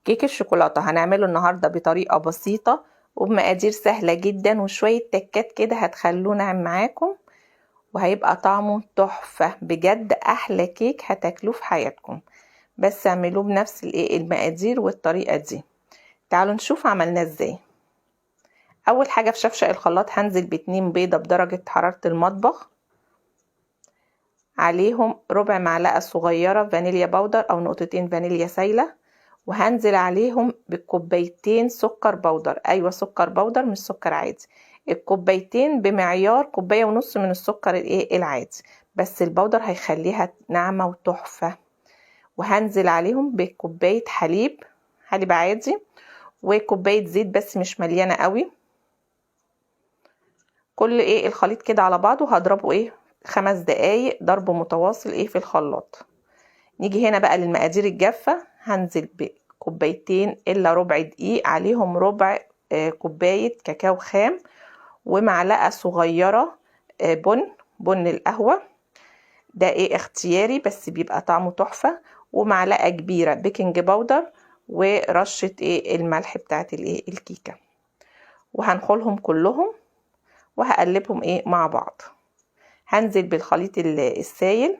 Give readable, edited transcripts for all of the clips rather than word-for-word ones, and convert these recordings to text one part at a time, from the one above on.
كيك الشوكولاتة هنعمله النهاردة بطريقة بسيطة وبمقادير سهلة جدا وشوية تكات كده هتخلوه ناعم معاكم وهيبقى طعمه تحفة بجد. أحلى كيك هتاكلوه في حياتكم، بس اعملوه بنفس المقادير والطريقة دي. تعالوا نشوف عملناه ازاي. أول حاجة في شفشق الخلاط هنزل باتنين بيضة بدرجة حرارة المطبخ، عليهم ربع معلقة صغيرة فانيليا powder أو نقطتين فانيليا سايلة، وهنزل عليهم بكوبايتين سكر powder. أيوة سكر powder مش سكر عادي، الكوبايتين بمعيار كوباية ونص من السكر العادي، بس ال powder هيخليها ناعمة وتحفة. وهنزل عليهم بكوباية حليب، حليب عادي، وكوباية زيت بس مش مليانة قوي. كل الخليط كده على بعضه هضربه 5 دقايق ضرب متواصل في الخلاط. نيجي هنا بقى للمقادير الجافة، هنزل بكوبايتين الا ربع دقيق، عليهم ربع كوباية كاكاو خام، ومعلقة صغيرة بن القهوة، ده اختياري بس بيبقى طعمه تحفة، ومعلقة كبيرة baking powder، ورشة الملح بتاعت الكيكة. وهنخلهم كلهم وهقلبهم مع بعض. هنزل بالخليط السايل،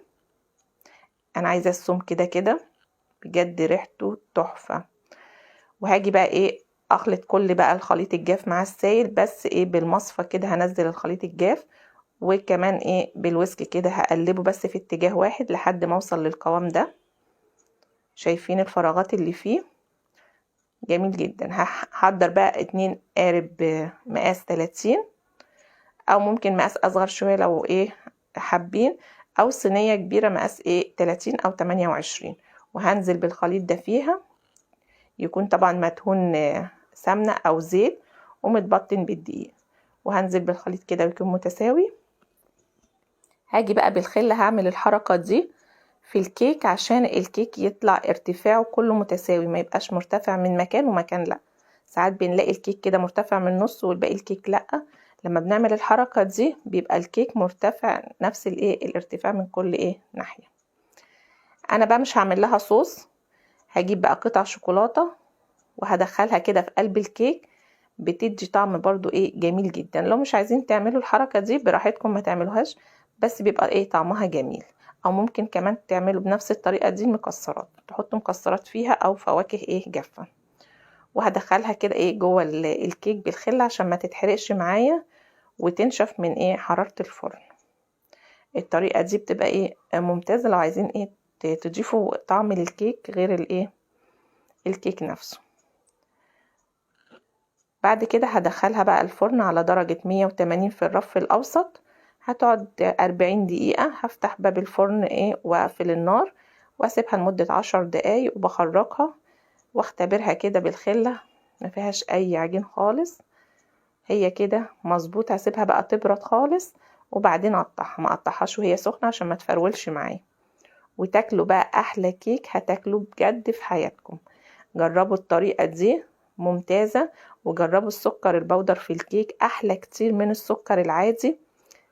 انا عايزة السم كده كده بجد ريحته تحفة. وهاجي بقى اخلط كل بقى الخليط الجاف مع السايل، بس بالمصفى كده هنزل الخليط الجاف، وكمان بالويسك كده هقلبه بس في اتجاه واحد لحد ما اوصل للقوام ده. شايفين الفراغات اللي فيه؟ جميل جدا. هحضر بقى 2 قارب مقاس 30، او ممكن مقاس اصغر شوية لو حابين، او صينية كبيرة مقاس 30 او 28، وهنزل بالخليط ده فيها، يكون طبعا مدهون سمنة او زيت ومتبطن بالدقيق، وهنزل بالخليط كده ويكون متساوي. هاجي بقى بالخلة هعمل الحركة دي في الكيك عشان الكيك يطلع ارتفاعه كله متساوي، ما يبقاش مرتفع من مكان ومكان لا. ساعات بنلاقي الكيك كده مرتفع من النص والباقي الكيك لا. لما بنعمل الحركة دي بيبقى الكيك مرتفع نفس الارتفاع من كل ناحية. انا بقى مش هعمل لها صوص، هجيب بقى قطع شوكولاتة وهدخلها كده في قلب الكيك، بتدي طعم برضو جميل جدا. لو مش عايزين تعملوا الحركة دي براحتكم ما تعملوهاش، بس بيبقى طعمها جميل. او ممكن كمان تعملوا بنفس الطريقة دي المكسرات، تحطوا مكسرات فيها او فواكه جافة. وهدخلها كده جوه الكيك بالخلة عشان ما تتحرقش معايا وتنشف من حرارة الفرن. الطريقة دي بتبقى ممتازة لو عايزين تضيفوا طعم للكيك غير الكيك نفسه. بعد كده هدخلها بقى الفرن على درجة 180 في الرف الأوسط، هتقعد 40 دقيقة. هفتح باب الفرن وأقفل النار وأسيبها لمدة 10 دقايق، وبخرجها واختبرها كده بالخلة، ما فيهاش أي عجين خالص، هي كده مظبوط. هسيبها بقى تبرد خالص وبعدين اقطعها، ما اقطعهاش وهي سخنة عشان ما تفرولش معايا. وتاكلوا بقى احلى كيك هتاكلوه بجد في حياتكم. جربوا الطريقة دي ممتازة، وجربوا السكر البودر في الكيك احلى كتير من السكر العادي،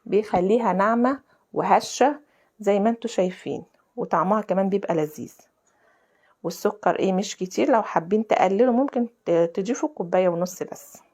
بيخليها ناعمة وهشة زي ما انتوا شايفين، وطعمها كمان بيبقى لذيذ. والسكر مش كتير، لو حابين تقللوا ممكن تضيفوا كوباية ونص بس.